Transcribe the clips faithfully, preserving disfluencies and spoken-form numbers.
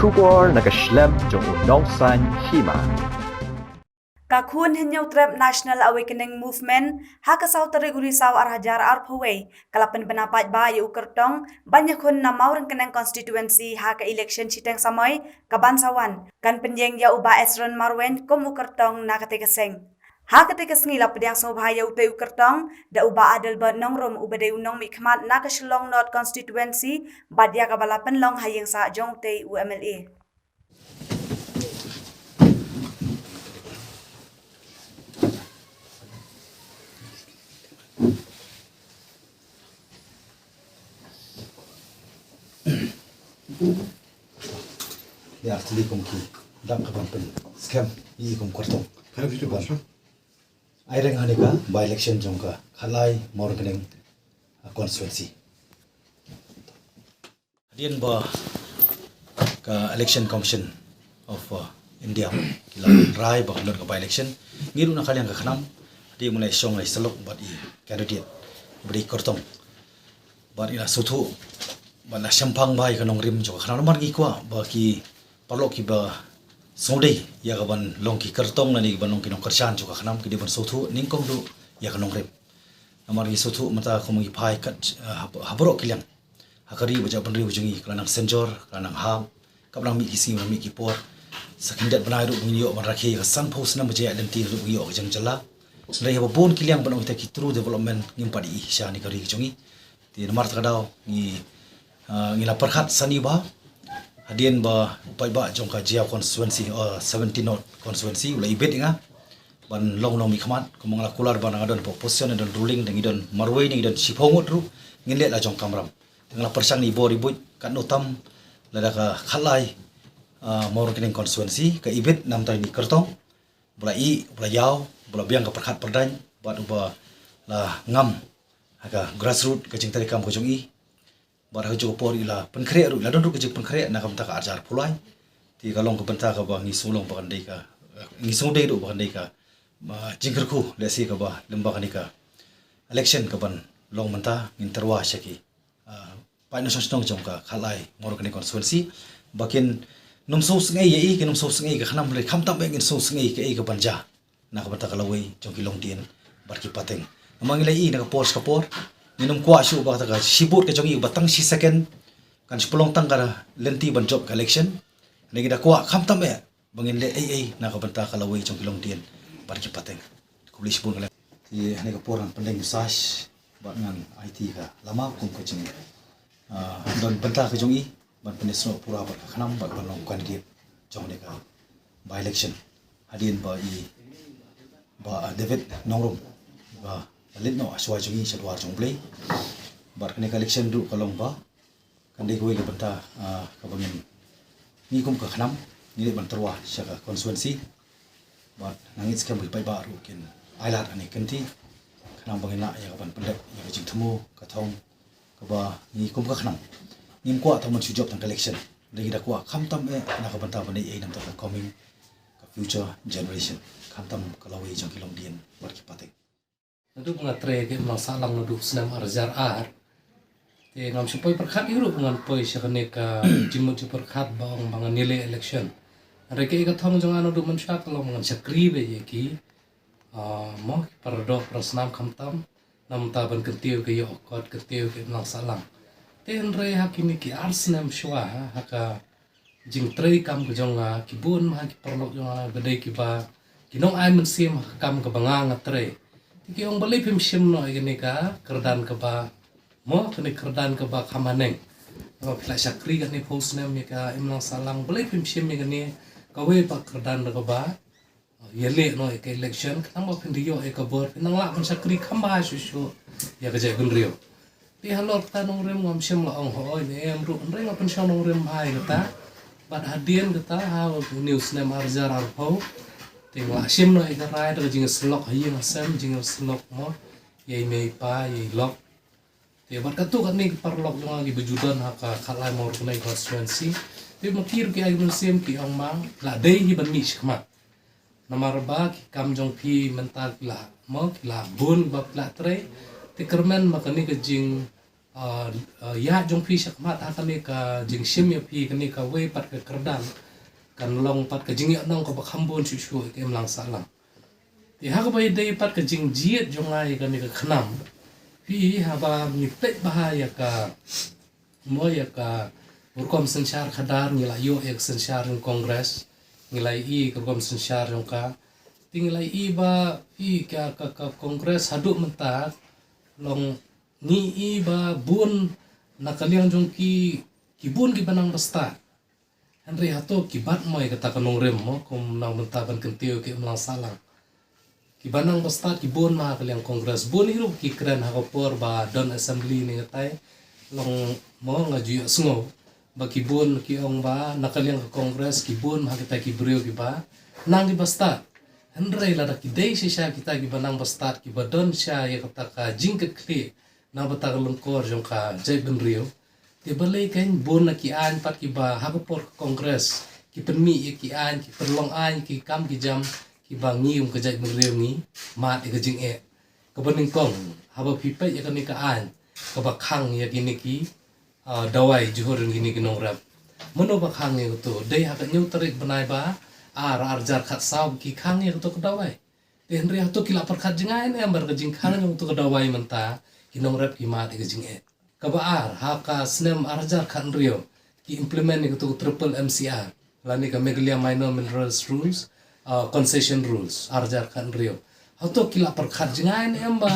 Khubor na ka shlem jong u nongsan hima. Ka Khun Hynñiewtrep National Awakening Movement ha ka saw tarik u Risaw ar hajar arphew wei ka la pynbna paidbah ïa u kyrtong ban ïakhun na Mawryngkneng constituency ha ka election shiteng samoi ka ban sa wan. Kan pynïeng ïa u Bah Esron Marwein kum u kyrtong na katei ka seng. Ha katei ka sngi la pdiang sngewbha ïa utei u kyrtong da u Bah Adelbert Nongrum uba dei u nongmihkhmat na ka Shillong North constituency bad ïa kaba la pynlong ha ïing sah jong utei u M L A. Ïa, tili kum ki dang ka ban pynskhem ïa i kum kyrtong. Ai reng ha kane ka by election jong ka Khatlai Mawryngkneng constituency. Hadien ba ka Election Commission of, uh, India ki la rai ba ka don ka by election, ngi ruh na ka liang ka KHNAM, hadien ba ngi la shong la sylloh bad i candidate ba dei kyrtong, bad i la sngewthuh bad la shemphang ba ïa ka nongrim jong ka KHNAM. Namar ngi kwah ba ki paralok kiba sngewdei ïa ka ban long ki kyrtong lane ki ban long ki nongkyrshan jong ka KHNAM ki dei ban sngewthuh nyngkong ruh ïa ka nongrim. Namar ngi sngewthuh mynta kum ngi phai kat, uh, ha, ha baroh ki liang ha ka ri ba jabynriew jong ngi, ka la nang synjor, ka la nang hap, kaba nang mih ki sngi, nang mih ki por. Sa khyndiat bnai ruh ba ngin ïoh ban rakhe ïa ka sanphew snem ba jia lynti ruh ba ngin ïoh ka jingïalang jylla. Hynrei haba bun ki liang ban ong kita ki true development ngim pat ïohi sha kane ka ri jong ngi. Te namar kata ka daw ngi, ah, ngi la pyrkhat sani ba hadien ba u paidbah jong ka Jaïaw constituency, ah, seventeen North constituency u la ibit ïa nga ban long nongmihkhmat, kumba nga la kular ba nga don opposition, nga don ruling, ngi don marwei, ngi don shiphew ngut ruh, ngin leh la jong kamram. Te nga la pyrshang ïa i bor i buit katno tam lada ka Khatlai, ah, Mawryngkneng constituency ka ibit namar ïa i kyrtong ba la ïeh, ba la ïaw, ba la biang ka pyrkhat pyrdaiñ bad uba la ngam ha ka grassroot ka jingtrei kam ka jong i. Bad ha ka juh ka por i la pynkhreh ruh, i la don ruh ka jingpynkhreh na ka bynta ka ar hajar arphew lai. Te ka long ka bynta kaba ngi sngewlong ba kan dei ka, ngi sngewdei ruh ba kan dei ka, ah, jingkyrkhu lehse kaba lyngba kane ka election ka ban long mynta ngin tyrwa sha ki, ah, paid nongshong shnong jong ka Khatlai Mawryngkneng constituency ba kin nym sngewsynei ïa i, kin nym sngewsynei ka KHNAM, hynrei khamtam eh ngin sngewsynei kaei ka ban jia na ka bynta ka lawei jong ki longdien bad ki pateng. Namar ngi la ïohi na ka por sha ka por, ngim kwah shuh ba kata ka shi vote ka jong i ba tang shi second kan shu pynlong tang ka lynti ban jop ka election. Ngi da kwah khamtam eh ba ngin leh ei ei na ka bynta ka lawei jong ki longdien bad ki pateng. Khublei shibun. Te ha kane ka por ngan pyndeng message bad ngan aiti ka lama kum ka jing, ah, don bynta ka jong i ban pynsnoh pura bad ka KHNAM bad ban long candidate jong kane ka by election. Hadien ba i Bah David Nongrum ba leit noh ha shuwa jong i sha dwar jong U Blei. Bad kane ka election ruh ka long ba kan dei kawei ka bynta, ah, kaba ngin, ngi kum ka KHNAM ngi leit ban tyrwa sha ka constituency. Bad nga ngeit skhem ba ki paidbah ruh kin ailad ha kane ka kynti. Khnang ba ngin lah ïa ka ban pyndep ïa ka jingthmu ka thong kaba ngi kum ka KHNAM ngim kwah tang ban shu jop tang ka election. Ngi da kwah khamtam eh na ka bynta ban dei ei namar ka coming ka future generation, khamtam ka lawei jong ki longdien bad ki pateng. Naduh ba nga trei ha ka imlang sahlang naduh snem ar hajar ar. Te ngam shu poi pyrkhat ïa ruh ba ngan poi sha kane ka jingmut jingpyrkhat ba ong ba ngan ïaleh election. Hynrei kaei ka thong jong nga naduh mynshuwa ka long ba ngan shakri beit ïa ki, ah, mo, ki para doh para snam khamtam. Namar ban kyntiew ka ïoh kot, kyntiew ka imlang sahlang. Te hynrei ha kine ki ar snem shuwa ha, ha ka jingtrei kam ka jong nga, ki bun ma ki paralok jong nga ba dei kiba ki nongai mynsiem ha ka kam kaba nga nga trei. Te ki ong balei phim shim noh ïa kane ka kyrdan kaba, mo, kane kyrdan kaba kham haneng. Ba phi la shakri kane phew snem ïa ka imlang sahlang, balei phim shim ïa kane kawei pat kyrdan kaba ïaleh noh ïa ka election, khnang ba phin da ïoh ïa ka bor, phin nang lah ban shakri kham bha shuh shuh ïa ka jaitbynriew. Te halor kata nongrim ngam shym la ong hooid ne em ruh, hynrei nga pynshong nongrim bha ïa kata. Bad hadien kata ha une u snem ar hajar arphew, te nga la shim noh ïa ka rai da ka jingïasyllok ha ïing ha sem, jingïasyllok, mo, ïa i mei i pa, ïa i lok. Te bad katto katne ki paralok jong nga kiba ju don ha ka Khatlai Mawryngkneng constituency, te ma ki ruh ki ai mynsiem, ki ong ma la dei hi ban mih shakhmat. Namar ba ki kam jong phi mynta ki la, mo, ki la bun ba ki la trei. Te kyrmen ba kane ka jing, ah, ah, ïa jong phi shakhmat ha kane ka jingshim ïa phi kane kawei pat ka kyrdan kan long pat ka jingïakhun kaba kham bun shuh shuh ïa ka imlang sahlang. Te ha kaba ïadei pat ka jingjied jong nga ïa kane ka khnam, phi haba ngi peit bha ïa ka, mo, ïa ka rukom synshar khadar, ngi la ïoh ïa ka synshar jong Congress, ngi la ïoh ïa ka rukom synshar jong ka. Te ngi la ïoh ba ïa ka, ka, ka Congress haduh mynta long ngi ïoh ba bun na ka liang jong ki, ki bun kiba nang ba stad. Hynrei hato ki bat mo ïa kata ka nongrim mo, kum nang mynta ban kyntiew ki imlang sahlang. Kiba nang ba stad ki bun ma ha ka liang Congress, bun hi ruh ki kren ha ka por ba don assembly ne ngatai. Long mo, nga ju ïohsngew ba ki bun ki ong ba na ka liang ka Congress ki bun ma ha kita ki briew kiba nang kiba stad. Hynrei lada ki dei shisha kita kiba nang ba stad kiba don sha ïa kata ka jingkitkhlieh na bynta ka lyngkor jong ka jaitbynriew. Te balei kan bun na ki aiñ pat kiba ha ka por ka Congress ki pynmih ïa ki aiñ, ki pynlong aiñ, ki kam ki jam kiba ngi kum ka jaitbynriew ngi mad ïa ka jingeh. Kaba nyngkong, haba phi peit ïa kane ka aiñ kaba khang ïa kine ki, ah, dawai jhur ïa kine ki nongrep. Mano ba khang ïa kato? Dei ha ka hynñiew tarik bnai ba ar, ar hajar khatsaw ki khang ïa kato ka dawai. Te hynrei hato ki la pyrkhat jngai ne em ba da ka jingkhang jong kato ka dawai mynta ki nongrep ki mad ïa ka jingeh? Kaba ar, ha ka snem ar hajar khathynriew ki implement ïa kato ka triple M C R lane ka Meghalaya Minor Minerals Rules, ah, Concession Rules ar hajar khathynriew. Hato ki la pyrkhat jngai ne em ba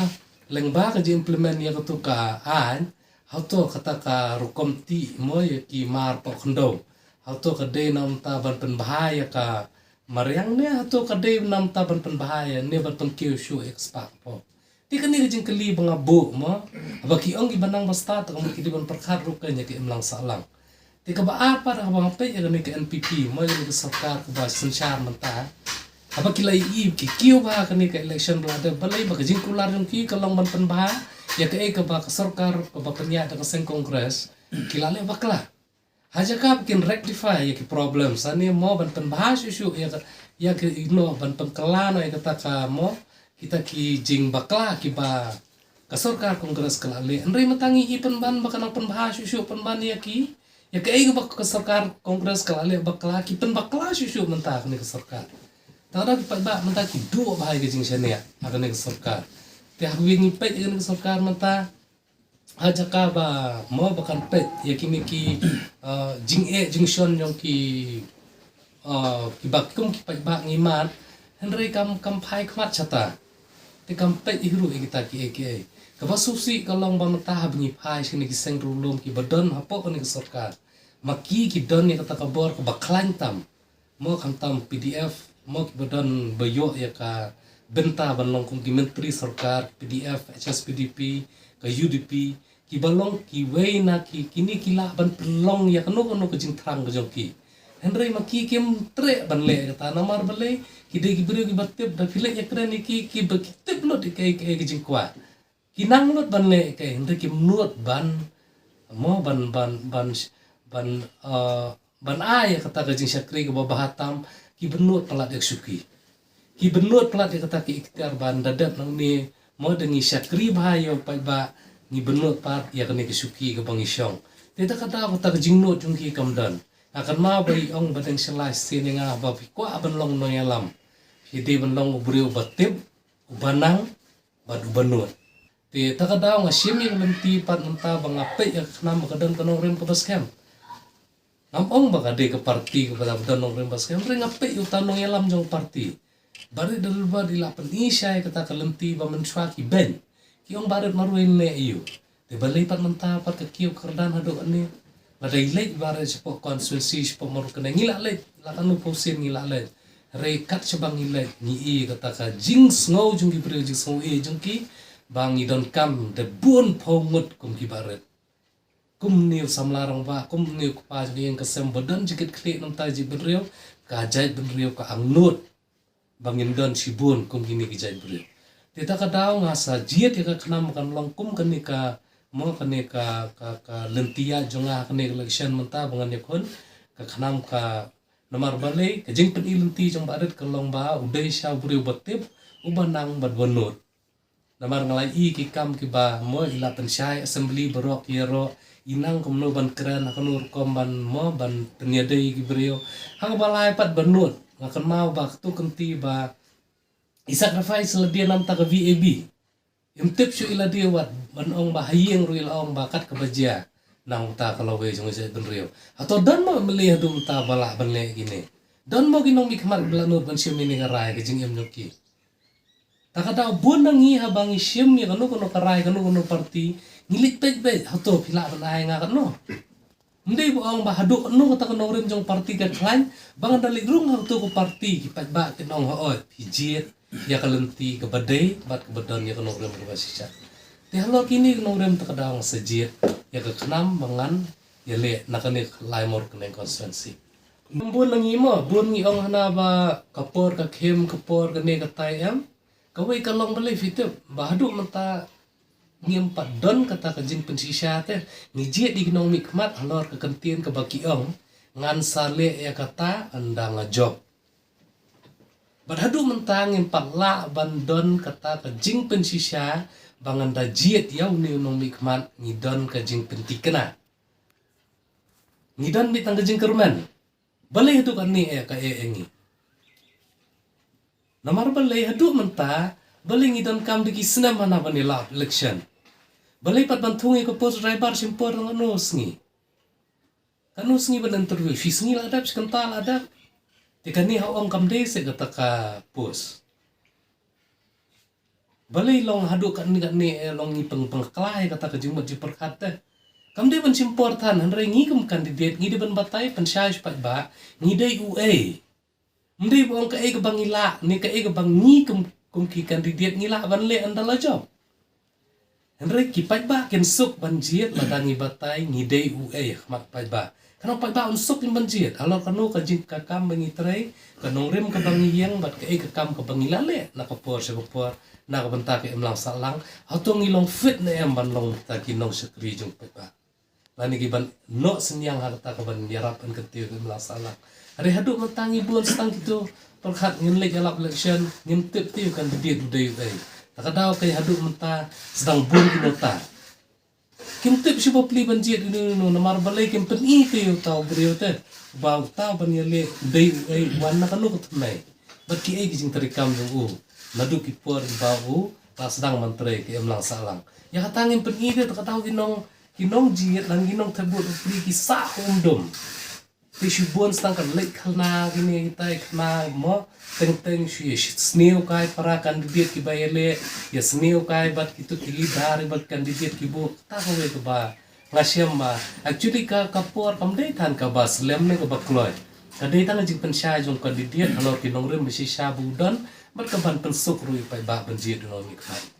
lyngba ka jing implement ïa kato ka aiñ, hato kata ka rukom tih mo ïa ki mar poh khyndew, hato ka dei namar ban pynbha ïa ka mariang ne hato ka dei namar ban pynbha ïa ne ban pynkiew shuh ïa ka spah ka pop? Te kane ka jingkylli ba nga buh mo, haba ki ong kiba nang ba stad, tang ba ki dei ban pyrkhat ruh ka ïa ka imlang sahlang. Te kaba ar pat, haba nga peit ïa kane ka N P P mo, ïa kane ka sorkar kaba synshar mynta, haba ki la ïohi ki kiew bha kane ka election ba la dep, balei ba ka jingkular jong ki ka long ban pynbha ïa kaei kaba ka sorkar kaba pynïaid da ka seng Congress ki la leh bakla. Ha jaka ba kin rectify ïa ki problem sane mo, ban pynbha shuh shuh ïa ka, ïa ki, ino, ban pynkylla noh ïa kata ka mo, kita ki jingbakla kiba ka sorkar Congress ka la leh. Hynrei mynta ngi i pynban ba ka nang pynbha shuh shuh, pynban ïa ki, ïa kaei kaba ka sorkar Congress ka la leh bakla, ki pynbakla shuh shuh mynta kane ka sorkar. Tang da ki paidbah mynta ki duh bha ïa ka jingshaniah ha kane ka sorkar. Te haba ngi peit ïa kane ka sorkar mynta, ha jaka ba mo ba kan peit ïa kine ki, ah, jingeh jingshon jong ki, ah, kiba kum ki paidbah ngi mad, hynrei kam, kam phai khmat shata. Te kam peit hi ruh ïa kita kiei kiei. Kaba sngewsih ka long ba mynta haba ngi phai sha kine ki seng riewlum kiba don hapoh kane ka sorkar, ma ki ki don ïa kata ka bor kaba khlaiñ tam. Mo khamtam P D F, mo kiba don ba ïoh ïa ka bynta ban long kum ki myntri sorkar, P D F, H S P D P, ka U D P, kiba long kiwei na ki, kine ki lah ban pynlong ïa kano kano ka jingthrang ka jong ki. Hynrei ma ki kim treh ban leh kata, namar balei? Ki dei ki briew kiba tip, da phi leit ïakren ïa ki, kiba ki tip lut ïa kaei kaei ka jingkwah. Ki nang lut ban leh kaei, hynrei kim nud ban, mo, ban, ban, ban, ban, ah, ban ai ïa kata ka jingshakri kaba bha tam, ki bynnud palat ïa ka shuki. Ki bynnud palat ïa kata ka iktiar ban da dep nangne, mo, da ngi shakri bha ïa u paidbah, ngi bynnud pat ïa kane ka shuki kaba ngi shong. Te da ka daw kata ka jingnud jong ki kam don. Nga kynmaw ba i ong ba dang shalai sien ïa nga ba phi kwah ban long nongïalam, phi dei ban long u briew ba tip, uba nang, bad uba nud. Te ta ka daw nga shim ïa ka lynti pat mynta ba nga peit ïa ka khnam ba ka don ka nongrim kaba skhem. Ngam ong ba ka dei ka parti kaba don nongrim ba skhem, hynrei nga peit ïa uta u nongïalam jong ka parti. Barit Dkhar Rilbor i la pyni shai kata ka lynti ba mynshuwa ki beiñ, ki ong Barit marwei ne ïa u. Te balei pat mynta pat ka kiew kyrdan haduh kane? Lada i leit Barit shapoh constituency, shapoh Mawryngkneng, kane ngi la leit, la kano phew sien ngi la leit. Hynrei kat shaba ngi leit, ngi i kata ka jingsngew jong ki briew, jingsngew i jong ki, ba ngi donkam da bun phew ngut kum ki Barit. Kumne u samla rangbah, kumne u kpa jong ka ïing ka sem ba don jingkitkhlieh namar ka jaitbynriew, ka jaitbynriew ka angnud ba ngin don shibun kum kine ki jaitbynriew. Te ta ka daw nga sa jied ïa ka khnam ba kan long kum kane ka, mo, kane ka, ka, ka lynti ïaid jong nga ha kane ka election mynta ba ngan ïakhun, ka khnam ka, namar balei, ka jingpyni lynti jong Barit ka long ba u dei sha u briew ba tip, uba nang bad uba nud. Namar nga la i ki kam kiba mo i la pynshai assembly baroh ki ïaroh, i nang kumno ban kren, ha kano rukom ban mo ban pynïadei ki briew. Ha kaba lai pat ban nud, nga kynmaw ba katu kynti ba i sacrifice lade namar ta ka VAB. Im tip shuh i lade wat ban ong ba ha ïing ruh i la ong ba kat kaba jia na uta ka lawei jong i jaitbynriew. Hato don mo MLA haduh mynta ba lah ban leh kine? Don mo ki nongmihkhmat ba la nud ban shim ïa kane ka rai ka jingim jong ki? Ta ka daw bun na ngi haba ngi shim ïa kano kano ka rai, kano kano party, ngi leit peit beit, hato phi lah ban ai nga kano? Ym dei ba ong ba haduh kano kata ka nongrim jong party ka khlaiñ, ba ngan da leit rung ha kato ka party, ki paidbah kin ong hooid phi jied ïa ka lynti kaba dei bad kaba don ïa ka nongrim kaba shisha. Te halor kine ki nongrim ta ka daw nga sa jied ïa ka khnam ba ngan ïaleh na kane ka Laimor Kynreng constituency. Bun na ngi mo, bun ngi ong hana ba ka por ka khim, ka por kane katai, em. Kawei ka long, balei phi tip ba haduh mynta ngim pat don kata ka jingpynshisha te. Ngi jied ïa ki nongmihkhmat halor ka kyntien kaba ki ong, ngan sa leh ïa kata ynda nga jop. Bad haduh mynta ngim pat lah ban don kata ka jingpynshisha ba ngan da jied ïa une u nongmihkhmat, ngi don ka jingpyntikna, ngi don beit tang ka jingkyrmen. Balei haduh katne eh ka eh eh ngi? Namar balei haduh mynta, balei ngi donkam da ki snem hana ban ïalap election? Balei pat ban thung ïa ka post driver shim por tang katno sngi? Katno sngi ban interview? Shi sngi la dep, shi kynta la dep. Te kane ha ong kam dei seh kata ka post. Balei long haduh katne katne eh long ngi pynbakla ïa kata ka jingmut jingpyrkhat te? Kam dei ban shim por than, hynrei ngi kum candidate ngi dei ban batai pynshai sha paidbah ngi dei uei. Ym dei ba ong kaei kaba ngi lah ne kaei kaba ngi kum, kum ki candidate ngi lah ban leh ynda la jop. Hynrei ki paidbah kin suk ban jied lada ngi batai ngi dei uei ha khmat paidbah. Kane paidbah un suk ban jied halor kano ka jing ka kam ba ngi trei, ka nongrim kaba ngi ïeng bad kaei ka kam kaba ngi la leh na ka por sha ka por na ka bynta ka imlang sahlang. Hato ngi long fit ne em ban long ta ki nongshakri jong paidbah? Lane ki ban noh synñiang ha kata ka ban ïarap yn kyntiew ka imlang sahlang. Hynrei haduh mynta ngi bun sdang kito pyrkhat ngin leit ïalap election, ngim tip te u candidate u dei uei. Ta ka daw kai haduh mynta sdang bun ki nota. Kim tip shuh ba pli ban jied ino ino, namar balei kim pyni te ïa uta u briew te ba uta ban ïaleh u dei uei, u wan na kano ka thymmai bad kiei ki jingtrei kam jong u naduh ki por ba u la sdang ban trei ka imlang sahlang. Ïa kata ngim pyni te, ta ka daw ki nong, ki nongjied lane ki nongthep vote u pli ki sah um dum. Te shu bun sdang ka leit khana kine kitai khana mo, teng teng shu ïa sniew kai para candidate kiba ïaleh, ïa sniew kai bad kito ki leader bad candidate ki bun. Ta kawei kaba nga shem ba actually ka, ka por kam dei than kaba slem ne kaba kloi. Ka dei tang ka jingpynshai jong candidate halor ki nongrim ba shisha ba u don bad ka ban pynsuk ruh ïa u paidbah ban jied ïa u nongmihkhmat.